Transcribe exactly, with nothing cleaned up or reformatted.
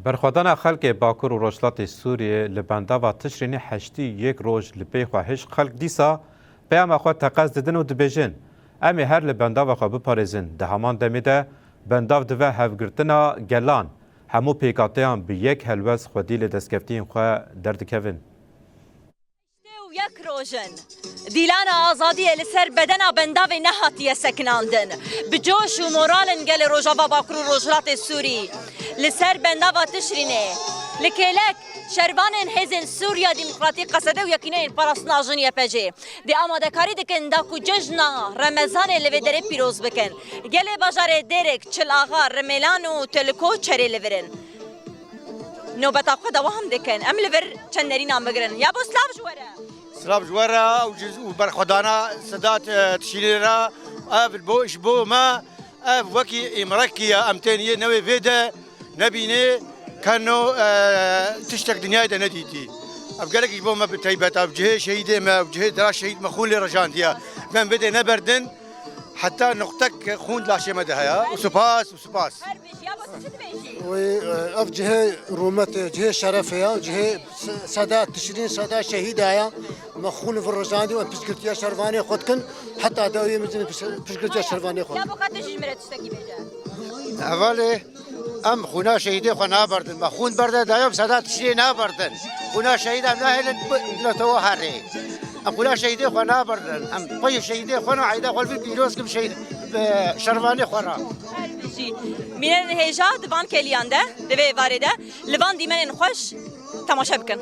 Berxwedana xelkê Bakur û Rojhilatê Sûriyê li bendava Tişrînê heştî yek roj li pey xwe hişk. Xelk dîsa peyama xwe teqez didin û dibêjin, em ê her li bendava xwe biparêzin. Di heman demê de bendav dive hevgirtina gelan. Hemû pêkhateyan bi yek helwest xwedî li destkeftiyên xwe derdikevin. Heştê û yek roj in. Dîlana azadiyê li ser bedena bendavê nehatiye sekinandin. Bi coş û moral in gelê Rojava Bakur û Rojhilatê Sûrî li ser bendava Tişrînê. Li kêlek şervanên Hêzên Sûriya Demokratîk, Qesede û Yekîneyên Parastina Jin, Y P J, dê amadekarî dikin da ku cejna Remezanê li vê derê pîroz bikin. Gelê bajarê Dêrek, Çil Axa, Rimêlan û Teliko çerê li vir in. Nobeta xwe dewam dikin. Em li vir çend nerînan bigirin. Yabo, silav ji we re. Silav ji we re û ji, û berxwedana Sedat, e, Tişînê re. Ev bo, ji bo me, ev wekî îmrekî ye. Em tên yê newê vê de nebînê keno, e, tiştek dinyayê de nedîtî. Ev gelek ji bo me bi teybet e. Ev cihê şehîdê me, ev cihê dira şehîd me xûn lê rejandiye. Em vê de neberdin. Heta nuqtek xûn di laşê me de heye. Û spas, û spas. Her bijî, ya bo tu çi dibêjî? Wê, e, ev cihê rûmetê, cihê şerefê ya, cihê se-, seda Tişrîn, seda şehîda ya. Me xûn vir rijandî û em piştgirtiya şervanê xwe dikin. Heta dawiyê min piştgirtiya şervanê xwe. Ya bo ka tu jî ji min re tiştekî bêje. Hevalê, em xûna şehîdê xwe naberdin. Me xûn berde daye, em seda Tişrînê naberdin. Xûna şehîd em nahêlin bi netewa herê. Em xûna şehîdê xwe naberdin. Em xwe yê şehîdê xwe no eyda xwe li vir pîroz kim şehîd, bi şervanê xwe re. Her bijî. Mînên hêja di van kêliyan de, di vê êvarê de, li van dîmenên xweş temaşe bikin.